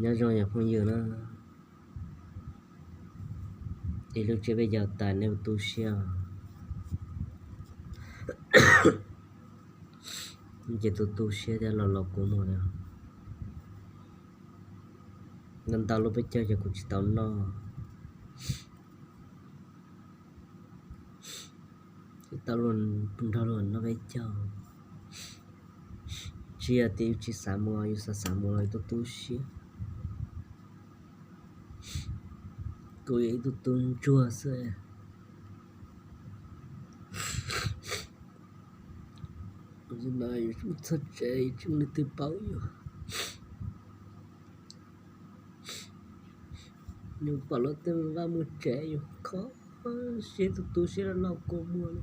Nyob zoo yog phooj ywg na, ib lub tsiab peb caug tas nej tu siab. Ces tus tu siab thiab los los kua muag li. Ntau ntau lub peb caug ces kuv tsis tau noj. Tsis tau nrog luag noj peb caug. Tsis yog tias yus tsis xav mus, yus xav xav mus los yus tu tu siab. Kuv yog ib tug tub ntsuag xwb. Yus txog tsev yus tsis muaj leej twg paub yus. Yus pom luag tej vaj muaj tsev yus kho siab, tu tu siab los los kua muag li.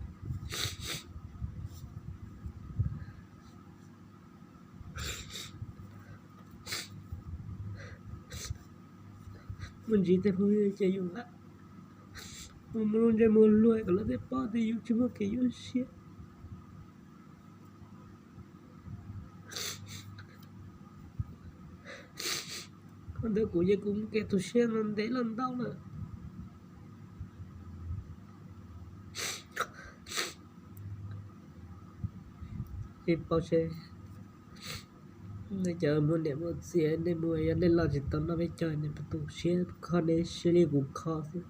Muaj ntsis tej phooj ywg ces yus lam mus mus lub ntsej muag luag kom lawv thiaj paub tias yus tsis muaj kev nyuaj siab. Qhov ntawd kuv ces kuv muaj kev tu siab no ntev los ntau lawm. Ces paub seb nej cov muaj niam muaj txiv nej mus yog nej los tsis tau noj peb caug nej puas tu siab kho nej siab li kuv kho xwb.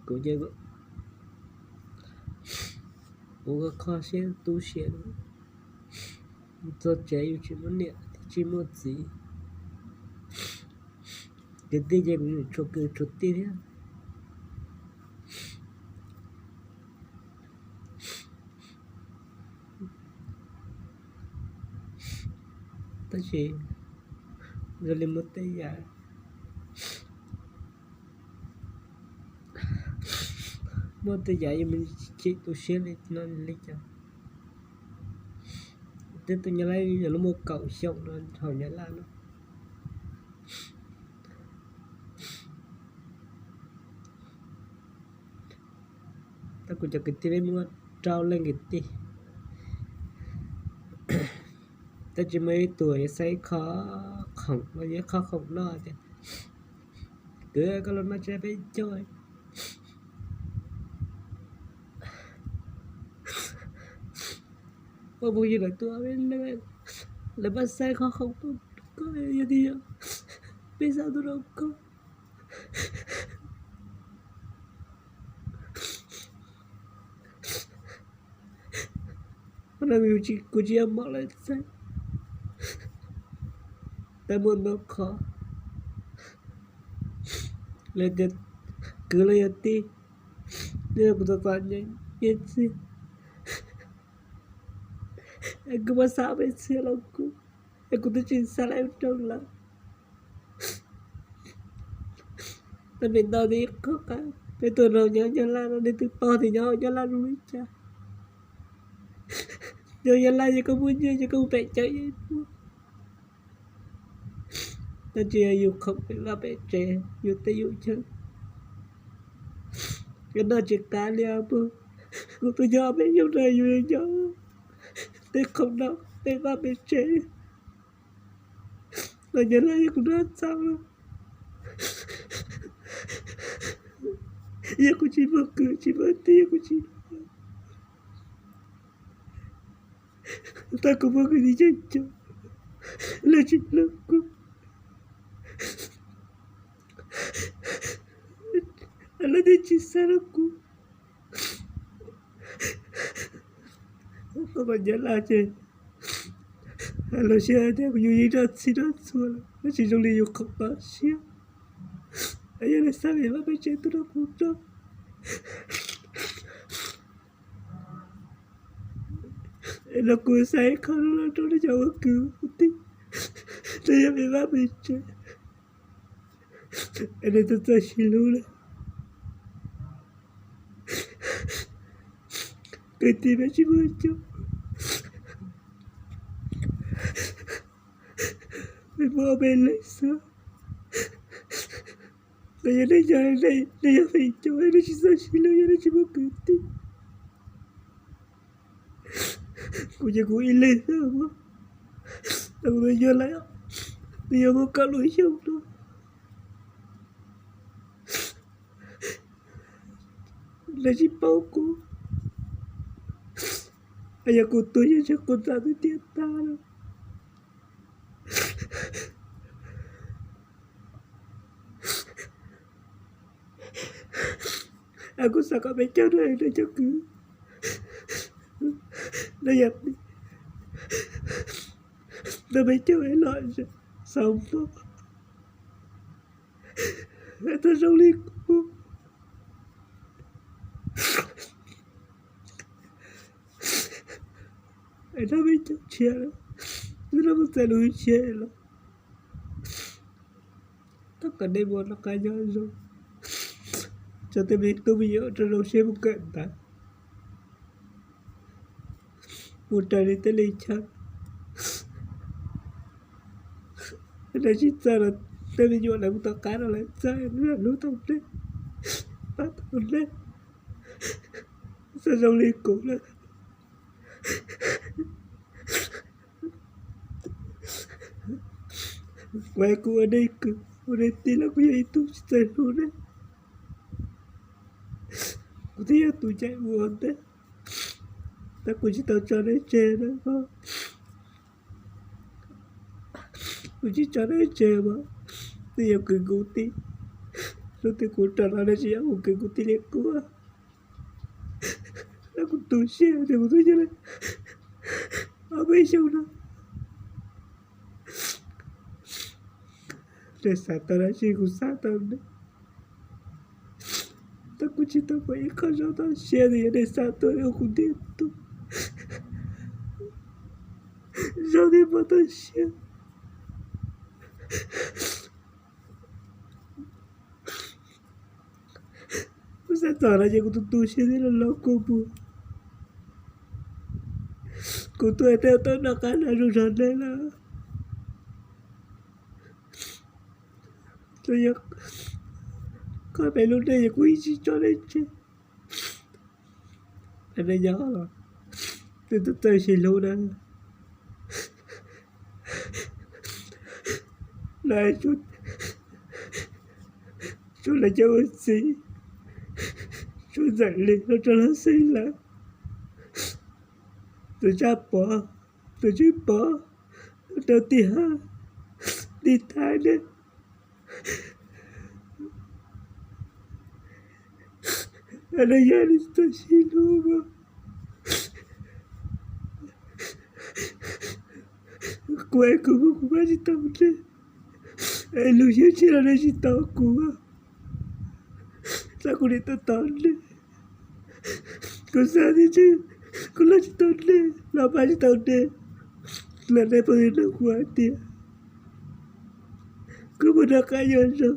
Kuv ces kuv kho siab tu siab. Txog tsev yus tsis muaj niam tsis muaj txiv. Kwv tij ces kuv yuav tshuav kwv tshuav tij thiab. Tab sis zoo li muaj tej yam, muaj tej yam yus mus chim tu siab li no li cas. Tej tus Nyab Laj yog lub muaj kaum xyoo no hauv Nyab Laj no. Tab kuv cov kwv tij peb muaj rau leej kwv tij, tab tsis muaj ib tug saib khoom los yog khoom noj tias kwv koj los noj tsiab peb caug. Ua phooj ywg lawv tuaj, lawv pab saib khoom tuaj, koj yog tias yog peb xav tuaj rau koj. Qhov no kuv tsis yog mom lawv txeeb, tab muaj ntau qhov lawv tias kwv los yog tij, kuv tos tos nyiaj txiag, es kuv muab xa peb txhiab los kuv, es kuv twb tsis xa lawm rau lawv. Tab pem ntau tias ib qho qab peb tuaj rau nyob Nyab Laj no nej twb paub tias nyob Nyab Laj zoo li cas. Nyob Nyab Laj ces koj muaj nyiaj ces koj mus pem cawv yeej muaj. Tab sis yus khoom pem vaj pem tsev yus tej yus chaw, yus noj tsis qab li os. Kuv twb nyob peb xyoos no yus nyob tej khoom no pem vaj pem tsev. Los Nyab Laj yog kuv noj txaus lawm. Yog kuv tsis muaj kwv tsis muaj tij, yog kuv tsis, tau kuv muaj kwv tij coob coob, lawv tsis hlub kuv, lawv thiaj tsis xa rau kuv. Koj mas Nyab Laj ces los siab tias kuv yus yeej nrog txhij nrog txhua lawm, tab sis zoo li yus khoom toj siab. Yog lawv xa pem vaj pem tsev tuaj rau kuv tso, es los kuv xa ib qho no los rau nej cov ua kwv ua tij, nej yog pem vaj pem tsev, es nej txawj txawj sib hlub na. Kwv tij peb tsis muaj coob, peb muaj ob peb leeg xwb. Los yog nej, nej yog feem coob nej tsis txawj sib hlub, yog nej tsis muaj kwv tij. Kuv ces kuv ib leeg xwb, kuv tus yawg lawm, Nws yog muaj kaum lub xyoo no, nws tsis paub kuv, yog kuv tuag yeej tsis quav ntsej tiag tiag tag lawm. Kuv xav kom peb caug no es nws cov kwv, nws yog, nws peb caug es los xav npog, tau zoo li kuv, es nrog peb caug tshiab, nrog mus txais lub tshiab los, thov kom nej mus noj qab nyob zoo, tso tej me tub me nyuam rau zoo siab mus kawm ntawv, mus raws li tej li chaw. Lawv tsis txawj los tej me nyuam lawv mus tom qab no lawv txawj, lawv hlub tau nej, pab tau nej, txawj zoo li kuv lawm. Kuv, kuv ua nej kwv ua nej tij los kuv yog ib tug tsis txawj hlub nej. Kuv twb yog tus caij ua ntej, tab kuv tsis tau tso nej tseg na. Kuv tsis tso nej tseg mas nej yuav kwv kuv tij. Hnub twg kuv rov los nej tsis yuav mus kwv kuv tij li kuv. Tab kuv tu siab tias kuv twb nyob li ob peb xyoos no, nej xav tau dab tsi kuv xav tau nej. Tab kuv tsis tau pom ib qho zoo tau siab tias yog nej xav tuaj ua kuv ntiag tug, zoo li pom tau siab. Kuv xav txog no ces kuv tus tu siab thiab los los kuv mus. Kuv tuaj tej tau noj qab noj zoo zog nej lawm. Tsuas yog koj peb lub neej yog kuv ib tsis tso nej tseg. Nej nyob los nej txawj sib hlub na. Lawv tsuas, tsuas lawv cov ua txiv, tsuas Ntxawm Lis los rau Laj Xeeb lawm, tus Tsab Pov, tus Tswb Pov, rau Tij Hab, Tij Thaiv ne. Nej yog nej txawj sib hlub mas kuv es kuv mas kuv pab tsis tau nej, es lub siab tsis los nej tsis tau kuv, tab kuv nim tau tau nej. Kuv xav tias kuv los tsis tau nej, los pab tsis tau nej, los nej puas nug kuv hais tias kuv puas noj qab nyob zoo,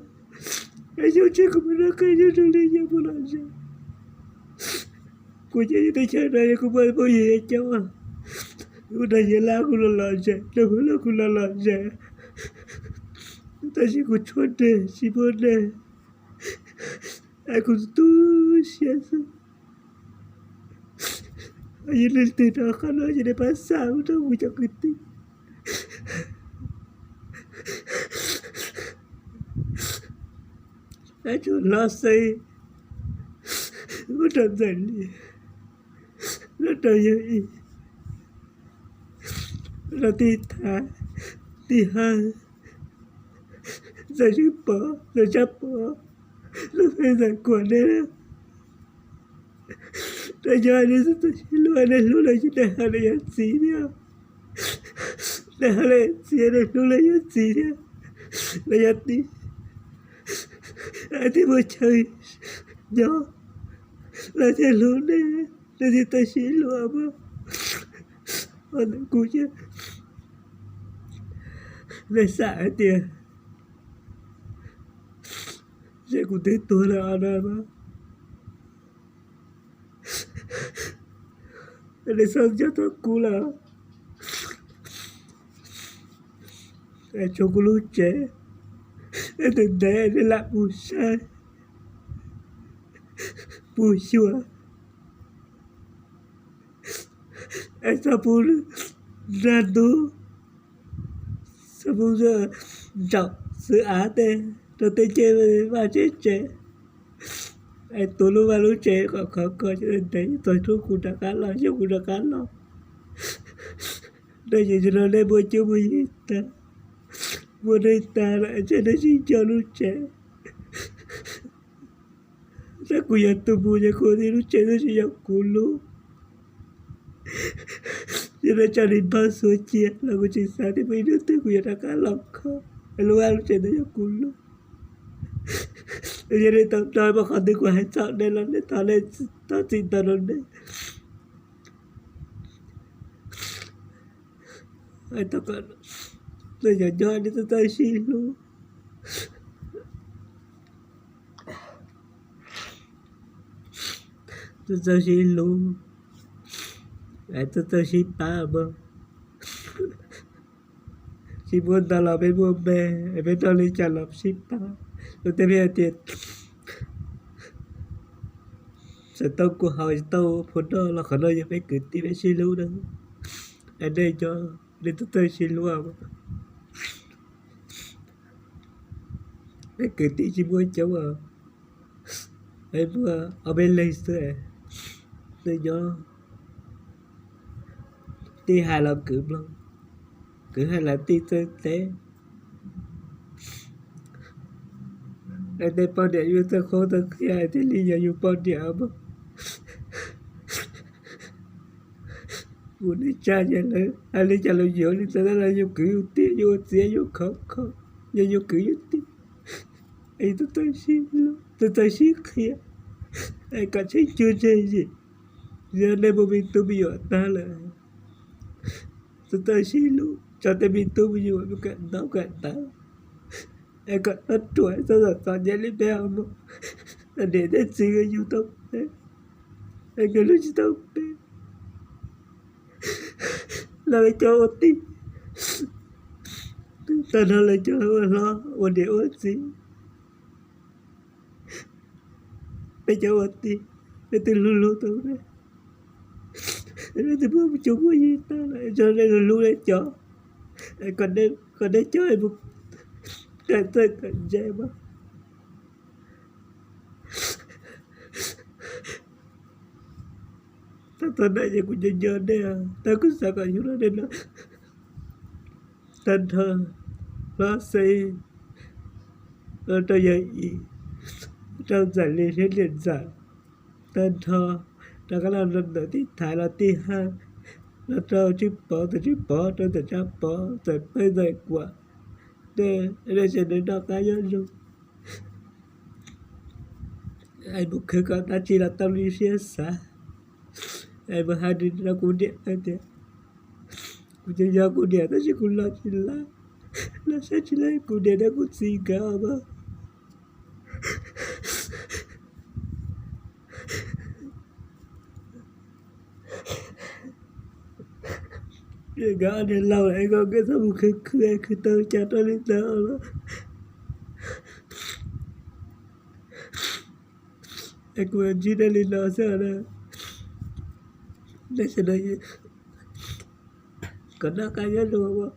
es xyoo tshiab kuv puas noj qab nyob zoo li yog puas los ze. Kuv nyob teb chaws no yog kuv muaj phooj ywg coob, kuv nrog Yawg Laj kuv los los ze, nrog Hmoob Lauj kuv los los ze, tab sis kuv tshuav nej tsis muaj nej, es kuv tu siab xwb. Yog leej twg hnov qhov no ces nej pab xa mus rau kuv cov kwv tij, tsuas Laj Xeeb, mus rau Ntxawm Lis, mus rau Yawg Lis, mus rau Tij Thaiv, Tij Hab, Ntxawm Tswb Pov, Ntxawm Tsab Pov, Laj Xeeb, Ntxawm Kuam, nej, nej yog nej txawj sib hlub, nej hlub lawv ces nej hais lawv yog txiv thiab, nej hais lawv txiv, nej hlub lawv yog txiv thiab, lawv yog tij, hais tias muaj chaw nyob, lawv thiaj hlub nej, nej thiaj tau sib hlub mas. Ntawm kuv ces nej xav hais tias ze kuv twb tuag lawm no mas, nej txhob nco txog kuv lawm. Tshuav kuv lub tsev, nej tus ntev nej lam mus saib, mus xyuas, es txhob pub nag ntub Mus ntsaum xwb av tej rau tej ncej vaj tsev tsev, es tus lub vaj lub tsev kom khov kho ntev txog hnub kuv rov qab los, xyoo kuv rov qab los. Nej ces no nej muaj cuab muaj yig tag, muaj neej tag lawm ntshe nej tsis nco lub tsev. Tab kuv yog tus mus ces kuv ua tib lub tsev twb tsis yog kuv lub. Yog nej tso li npawg xuav cia los kuv tsis xav tias muaj ib hnub twg kuv yuav rov qab los kho, lub vaj lub tsev twb yog kuv lub. Yog nej tau nrog muaj qhov twg kuv hais txog nej los nej thov, nej thov txim ntau rau nej. Tau kom nej nyob nyob nej txawj txawj sib hlub, txawj txawj sib hlub, txawj txawj sib pab mas. Tsis muaj ntau los peb muaj me, peb nrog li cas los sib pab. Luag tej pheej hais tias txawm tau kua haus tau phua noj los qhov no yog peb kwv tij peb sib hlub na. Es nej nyob nej txawj txawj sib hlub. Peb kwv tij tsis muaj coob os, peb muaj ob peb leeg xwb. Nej nyob tij hais los kwv mloog, kwv hais los tij txawj teb. Es nej poj niam yus txawj qhuab txawj qhia thiaj li yog yus poj niam mas. Mus neej tsa ces lawv hais li cas los yuav li ntawd, tab los yus kwv yus tij, yus ua txiv yus khov kho, yog yus kwv yus tij. Es yus txawj txawj sib hlub, txawj txawj sib qhia, es kom tseem cuag ntseeg zim. Yog nej muaj me tub me nyuam tag lawm, txawj txawj sib hlub, tso tej me tub me nyuam mus kawm ntaub kawm ntawv, es kom tub ruam txhob txom nyem li peb ho mus. Niam thiab txiv nkawd yug tau peb, es nkawd hlub tsis tau peb. Los peb cov ua tij, tag nrho lawv cov ua hlob ua niam ua txiv, peb cov ua tij, peb twb hlub hlub tau ne, peb twb muaj cuab muaj yig tag lawm, tso nej hlub nej cov, kom nej cov mus kawm txawj kawm ntse mas. Tag tag na ces kuv nco nco nej, tag kuv xav kom yug rau nej no. Tag nrho hlob xeeb, rau yawg Ib, rau ntxawm Lis thiab niam ntxawm, tag nrho rov qab los ntawm tij Thaiv los tij Haj, los rau Tswv Pov, ntawm Tswv Pov rau ntawm Tsab Pov, ntxawm Pawg ntxawm Kuam, nej sawv daws noj qab nyob zoo. Es mus khwv kom dab tsi los tau li siab xav. Es mus hais rau kuv niam hais tias kuv nco nco kuv niam tab sis kuv los tsis lawv, los saib tsis lawv kuv niam thiab kuv txiv nkawd mas. Nkawd ob niag laus lawm es kom nkawd txhob mus khwv khwv, khwv tau cas rau li ntawd los. Es kuv ntsib nej li no xwb na. Nej sawv daws kom noj qab nyob zoo.